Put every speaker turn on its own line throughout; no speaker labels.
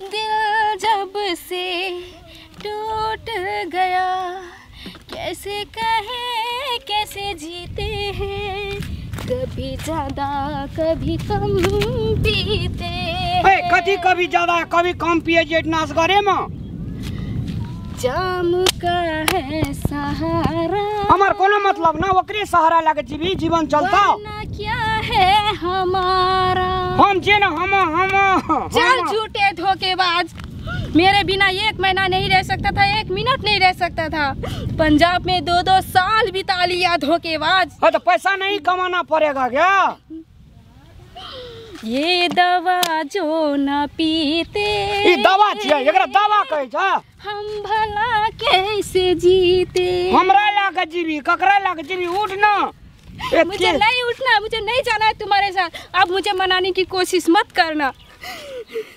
दिल जब से टूट गया, कैसे कहे कैसे जीते हैं, कभी ज्यादा कभी कम पीते हैं।
कथी कभी ज्यादा कभी कम पिए जे नासगरे में?
जाम का है सहारा,
हमार कोनो मतलब ना, ओकरे सहारा लगे जीवी जीवन चलता।
वरना क्या है हमारा,
हम जे ना हम हम
चल झूठे धोखेबाज, मेरे बिना 1 महीना नहीं रह सकता था, 1 मिनट नहीं रह सकता था। पंजाब में 2-2 साल बिता लिया धोखेबाज।
तो पैसा नहीं कमाना पड़ेगा क्या?
ये दवा जो न पीते,
ई दवा छियै, एकरा दवा कहै छ।
हम भला कैसे जीते,
हमरा लागे जीवी ककरा लागे जीवी। उठ ना,
मुझे नहीं उठना, मुझे नहीं जाना है तुम्हारे साथ। अब मुझे मनाने की कोशिश मत करना।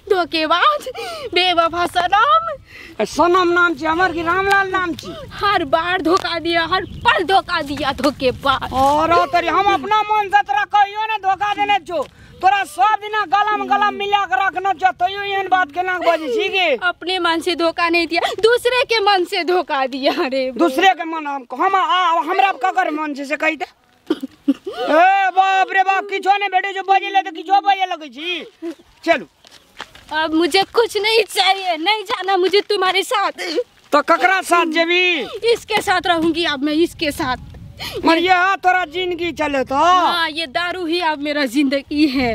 धोखेबाज बेवफा सनम।
सनम नाम छी हमर की रामलाल नाम छी?
हर बार धोखा दिया, हर पल धोखा दिया धोखेबाज।
और तोरी हम अपना मन से तोरा कहियो ने धोखा देने छो, तोरा सब दिना गलम गलम मिला के रखना छो, तैयो एहन बात केना बजै छी गे?
अपने मन से धोखा नहीं दिया, दूसरे के मन से धोखा दिया। रे
दूसरे के मन, हम हमरा ककर मन छै से कहि दे। ए बाप रे बाप, किछो ने भेटै छौ बजै ले त किछो बजै लगै छी। चलू
अब मुझे कुछ नहीं चाहिए, नहीं जाना मुझे तुम्हारे साथ।
तो ककरा साथ जेबी?
इसके साथ रहूंगी अब मैं, इसके साथ।
मरिया तोरा जिंदगी चले तो।
हाँ, ये दारू ही अब मेरा जिंदगी है।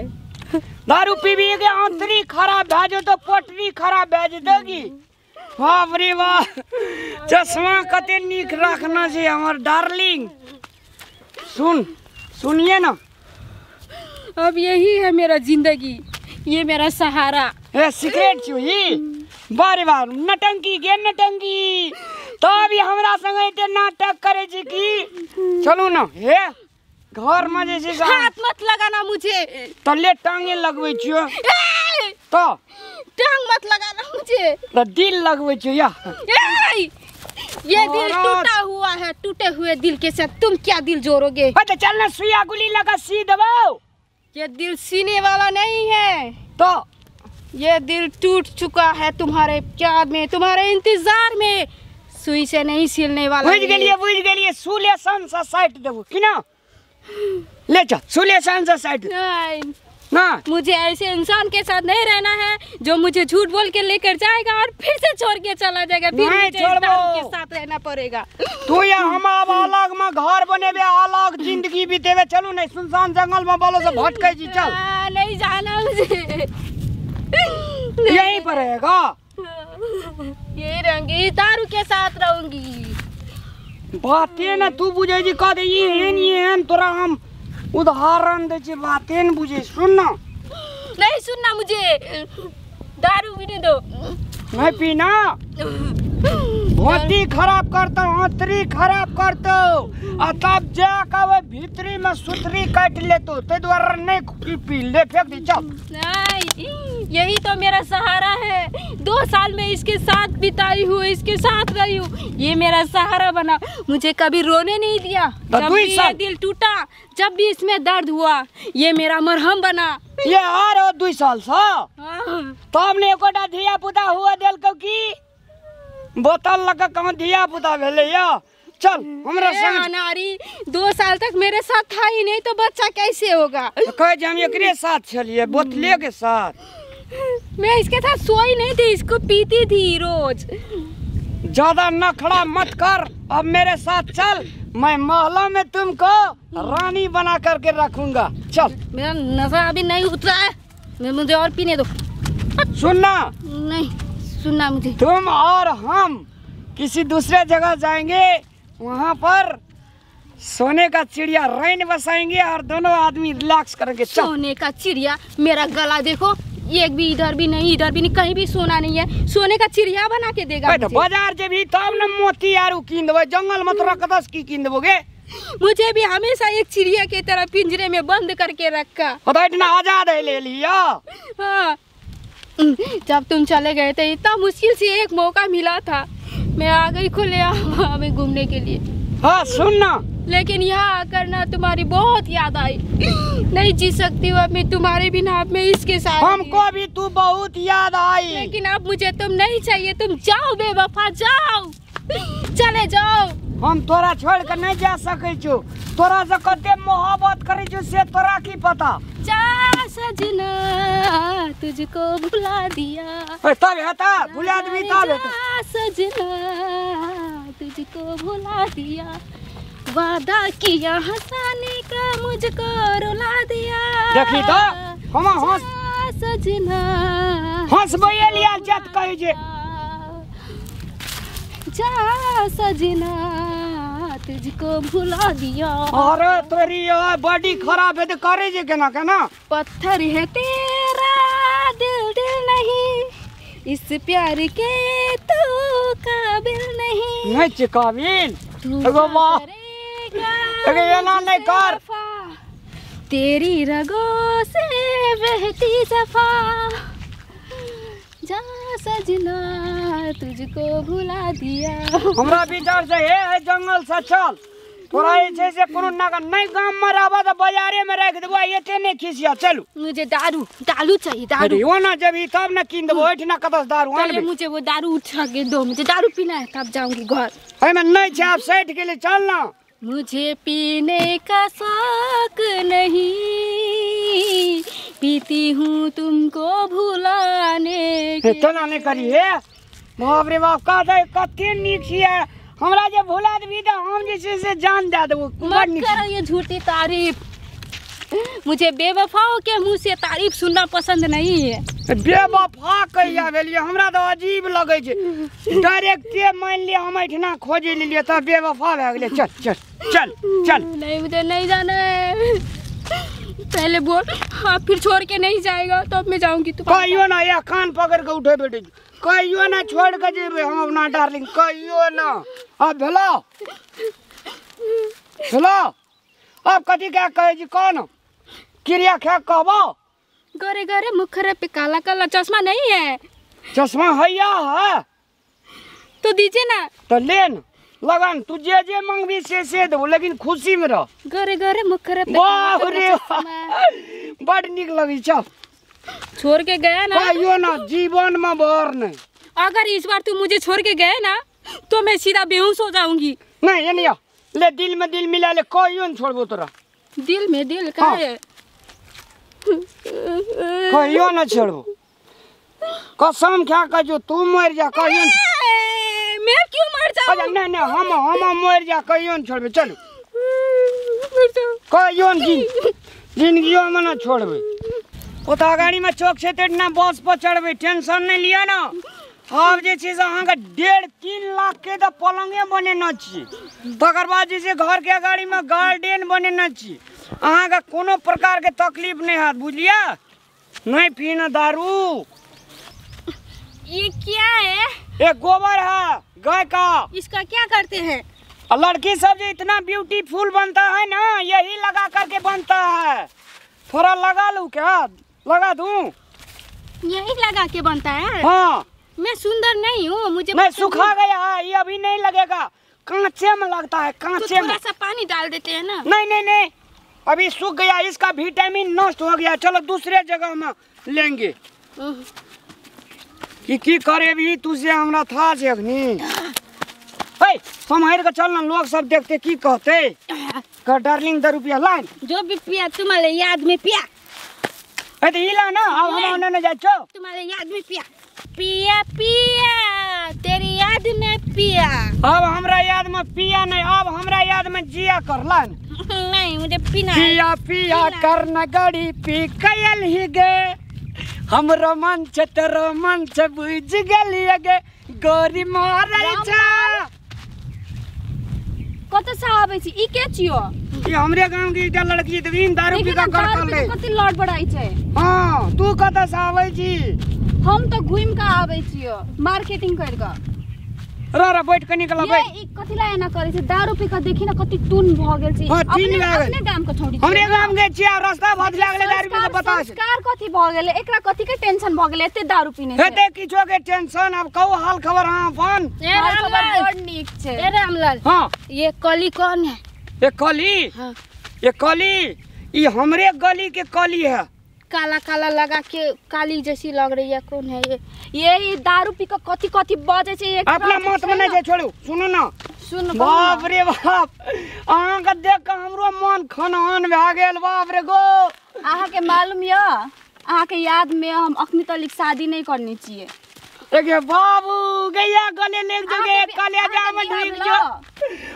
दारू पीबी के आंतरी खराब भए जेतौ, पटरी खराब भए जेतौ। बाप रे बाप, चश्मा कते नीक रखना छै हमर डार्लिंग। सुन सुनिए ना,
अब यही है मेरा जिंदगी, ये मेरा सहारा।
ए सिगरेट छियो ई? बारे बार नटंकी गे नटंकी, तब हमरा संग एते नाटक करे छी की। चलू ना हे घर में जे छै,
हाथ मत लगाना मुझे।
तो ले टांगे लगबै छियो, तो
टांग मत लगाना मुझे,
तो दिल लगबै छियो या।
ये दिल टूटा हुआ है, टूटे हुए दिल के साथ तुम क्या दिल जोड़ोगे?
तो चल ना सुइया गुली लगा सी दबाओ।
ये दिल सीने वाला नहीं है,
तो
ये दिल टूट चुका है तुम्हारे प्यार में, तुम्हारे इंतजार में, सुई से नहीं सिलने वाला।
बुझ गेलिए बुझ गेलिए, सुलेशन से साइट देबो कि ना? ले चल सुलेशन से साइट ना।
मुझे ऐसे इंसान के साथ नहीं रहना है जो मुझे झूठ बोल के लेकर जाएगा और फिर से छोड़ के चला जाएगा, फिर मुझे के साथ रहना पड़ेगा।
तू या हम अब अलग में घर बनेबे, अलग जिंदगी बितेबे। चलू नहीं सुनसान जंगल में बोलो से भटकै छी। चल
नहीं जाना मुझे,
यहीं पर रहेगा,
यही रहूंगी, दारू के साथ रहूंगी।
बाते ना तू बुझे जी, कह दे एहन एहन तोरा हम उदाहरण दे छी, बाते न बुझे। सुन ना,
नहीं सुनना मुझे, दारू पीने दो।
नहीं पीना, भोती खराब करता, आंतरी खराब करता, आ तब जाके वो भीतरी में सुतरी काट लेतो, ते द्वारा नहीं पी ले, फेंक दी। चल
नहीं, यही तो मेरा सहारा है। 2 साल में इसके साथ बिताई हूँ, इसके साथ रही हूँ, ये मेरा सहारा बना, मुझे कभी रोने नहीं दिया। जब भी ये दिल टूटा, जब भी इसमें दर्द हुआ, ये मेरा मरहम बना।
ये आ रहो 2 साल सा तब ने एकोटा धिया पुता हुआ दिल को की बोतल लगा कहाँ धिया पुता भेले या। चल हमरा संग।
अनारी 2 साल तक मेरे साथ था ही नहीं, तो बच्चा कैसे होगा?
तो कहे जे हम एकरे साथ छलिए, बोतले के साथ।
मैं इसके साथ सोई नहीं थी, इसको पीती थी रोज।
ज्यादा नखड़ा मत कर, अब मेरे साथ चल, मैं महलों में तुमको रानी बना करके रखूंगा। चल
मेरा नशा अभी नहीं उतरा है, मुझे और पीने दो।
सुनना
नहीं सुनना मुझे।
तुम और हम किसी दूसरे जगह जाएंगे, वहाँ पर सोने का चिड़िया रैन बसाएंगे और दोनों आदमी रिलैक्स करेंगे।
सोने का चिड़िया, मेरा गला देखो, एक भी इधर भी नहीं इधर भी नहीं, कहीं भी सोना नहीं है। सोने का चिड़िया बना के देगा।
तो बाजार जे भी तब न मोती आरू कीन देबै, जंगल में तोरा कतऽ से की कीन देबोगे?
मुझे भी हमेशा एक चिड़िया के तरह पिंजरे में बंद करके रखा।
तो आजाद है ले लिया।
हाँ, जब तुम चले गए थे इतना मुश्किल से एक मौका मिला था, मैं आ गई खुले हमें घूमने के लिए।
हाँ सुन ना,
लेकिन यहाँ आकर ना तुम्हारी बहुत याद आई। नहीं जी सकती हूँ अब मैं तुम्हारे बिना, अब मैं इसके साथ।
हमको भी तू बहुत याद आई,
लेकिन अब मुझे तुम नहीं चाहिए। तुम जाओ बेवफा, जाओ, चले जाओ।
हम तोरा छोड़ कर नहीं जा सकै छु, तोरा से कते मोहब्बत करै छु से तोरा की पता।
जा सजना तुझको भुला दिया,
तब हेता भुला देबी तब हेता।
सजना तुझको भुला दिया, वादा किया हंसाने का मुझको रुला दिया।
देखी तो हम हंस
सजना
हंसबै लिया जत कहै जे।
जा सजना तुझको भुला दिया।
अरे तोरी बॉडी खराब है तो करे जे केना केना।
पत्थर है तेरा दिल, दिल नहीं, इस प्यार के तू काबिल नहीं।
नहीं छे काबिल, एगो वाह, एगो एना नहीं कर।
तेरी रगों से बहती सफा, जा सजना तुझको भुला दिया।
हमरा विचार से हे जंगल से चल, तोरा जे छै से कोनो नागा नहीं गाम में रहबा त बाजारे में राख देबो, एते नहीं खिसिया। चलू
मुझे दारू दारू चाहिए, दारू।
अरे ओना जेबी तब न कीन देबो, एठना कतस दारू आनबे।
मुझे वो दारू उठा के दो, मुझे दारू पीना है तब जाऊंगी घर।
एमे नहीं छै, आप सैठ गेलै, चल ना।
मुझे पीने का शौक नहीं, पीती हूँ तुमको भुलाने के।
तना नहीं करी हे, बाप रे बाप, का कते नीक छियै। हमरा जे भुला देबी त हम जे छै से जान दए देबो।
मत करो ये झूठी तारीफ, मुझे बेवफाओं के मुंह से तारीफ सुनना पसंद नहीं है।
बेवफा कहिया भेलियै, हमरा तऽ अजीब लगै छै। डायरेक्ट मान लिअ हम एहिठिना खोजि लेलियै तऽ बेवफा भए गेलै। चल चल चल चल।
नहीं मुझे नहीं जाना है, पहले बोल। हाँ फिर छोड़ के नहीं जाएगा तो अब मैं जाऊंगी। तू
कहियो ना, या कान पकड़ के उठे बैठे, कहियो ना छोड़ के जेबै हम अपना डार्लिंग, कहियो ना। अब भेलो भेलो, अब कथी क्या कहै छी, कौन क्रिया खा कहबो।
गोरे गोरे मुखरे पे काला काला चश्मा नहीं है।
चश्मा हैया है
तो दीजिए ना।
तो ले न लगन, तू जे जे मंगबी से देबो, लेकिन खुशी में रह।
गोरे गोरे मुखरे पे
बाप रे बड़ नीक लगै छ।
छोड़ के गया ना,
कहियो ना जीवन में भर नहीं।
अगर इस बार तू मुझे छोड़ के गए ना तो मैं सीधा बेहोश हो जाऊंगी।
नहीं ये नहीं, ले दिल में दिल मिला ले, कहियो न छोड़बो तोरा।
दिल में दिल का है,
कहियो न छोड़बो, कसम खा के जो तू मर जा कहियो।
मैं क्यों मर जाऊं?
अच्छा नहीं नहीं, हम मर जा कहियो न छोड़बे। चलो कहियो न जिंदगियों में न छोड़बे। ओतऽ अगाड़ी में चौक छै तेना बस पर चढ़बै, टेंशन नहीं लिअ ना। आब जे छै से अहाँके 1.5-3 लाख के तऽ पलंगे बनेने छी, तकर बाद जे छै घर के अगाड़ी में गार्डन बनेने छी। अहाँके कोनो प्रकार के तकलीफ नहीं हैत, बुझलियै? नहीं पीना दारू।
ये क्या है?
ये गोबर है गाय का।
इसका क्या करते हैं?
लड़की सब जो इतना ब्यूटीफुल बनता है ना, यही लगा करके बनता है। थोड़ा लगा लूँ क्या? लगा दूँ?
यही लगा के बनता है?
हाँ।
मैं सुंदर नहीं हूँ, मुझे
नहीं सुखा गया है ये, अभी नहीं लगेगा, कांचे में लगता है, कांचे
तो थोड़ा
में
सा पानी डाल देते हैं ना।
नहीं नहीं नहीं, अभी सूख गया, इसका विटामिन नष्ट हो गया। चलो दूसरे जगह में लेंगे। की करे भी तुझे हमरा था से अखनी। सम्हार के चल ना, लोग सब देखते की कहते। कर डार्लिंग 10 रुपया लाइन।
जो भी पिया तुम्हारे याद में पिया।
ए तो इला ना, अब हम ओने न जाय छो।
तुम्हारे याद में पिया पिया पिया, तेरी याद में पिया।
अब हमरा याद में पिया नहीं, अब हमरा याद में जिया कर लाइन।
नहीं मुझे पीना है।
पिया पिया कर न गड़ी पी कयल ही गे, हम रोमांच ते रोमांच बुझ गेलिए गे, गोरी मारल छा।
कत से आबै छी? ई के छियो?
ई हमरे गांव के एकटा लड़की देवीन दारू पी के कर कर ले।
कति लड़ बड़ाई छै।
हां तू कत से आबै छी?
हम तो घुइम के आबै छियो मार्केटिंग कर के।
रे रे बैठ के निकल बैठ।
ये ई कथि ला एना करै छै? दारू पी के देखि न कति टून भ गेल छै। अपने अपने गाम के छोड़ी।
हमरे गाम के छियै, रास्ता बदला गेलै दारू पी के पता छै।
संस्कार कथि भ गेलै? एकरा कथि के टेंशन भ गेलै एते दारू पीने से?
हेते किछो के टेंशन। अब कहू हाल खबर हां अपन।
ए रामलाल बड़ नीक छै। ए रामलाल, हां ये कली कौन है?
ये कली।
हाँ।
ये कली ये हमरे गली के कली है।
काला काला लगा के काली जैसी लग रही है। कौन है ये? ये दारू पी के कथी कथी बजे छै।
अपना मत में नहीं जाए, छोड़ू। सुनो ना,
सुन।
बाप रे बाप, अहाँ के देख के हमरो मन खनहन भए गेल। बाप रे गो,
अहाँ के मालूम य, अहाँ के याद में हम अखनी तक शादी नहीं करने छियै।
देखिए बाबू गैया गले लेक जोगे कलेजा में ढुक जो।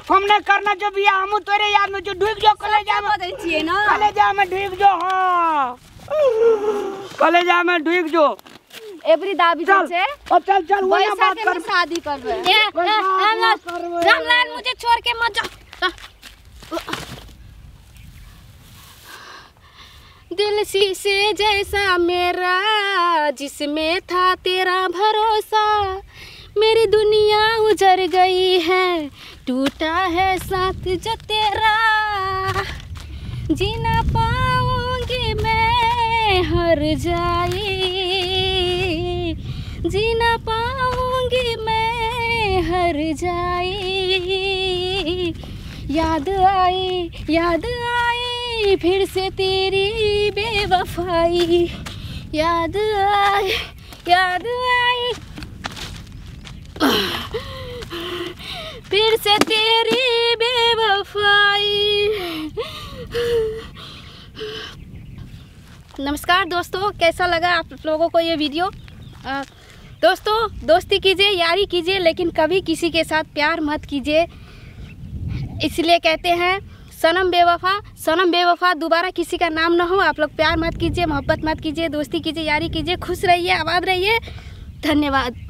हमने करना जो बियाह, हम तोरे याद में जो ढुक जो कलेजा में
बजै छियै ना,
कलेजा में ढुक जो। हां कलेजा में ढुक जो।
एवरी दाबी
चल
छै।
ओ चल चल, वही बात कर,
शादी करबै। रामलाल, रामलाल मुझे छोड़ के मत जा। दिल शीशे जैसा मेरा, जिसमें था तेरा भरोसा, मेरी दुनिया उजड़ गई है, टूटा है साथ जो तेरा, जीना पाऊंगी मैं हर जाई, जीना पाऊंगी मैं हर जाई, याद आई याद आई फिर से तेरी बेवफाई, याद आई याद आई फिर से तेरी बेवफाई। नमस्कार दोस्तों, कैसा लगा आप लोगों को ये वीडियो? दोस्तों दोस्ती कीजिए, यारी कीजिए, लेकिन कभी किसी के साथ प्यार मत कीजिए। इसलिए कहते हैं सनम बेवफा, सनम बेवफा दोबारा किसी का नाम ना हो। आप लोग प्यार मत कीजिए, मोहब्बत मत कीजिए, दोस्ती कीजिए, यारी कीजिए, खुश रहिए, आबाद रहिए। धन्यवाद।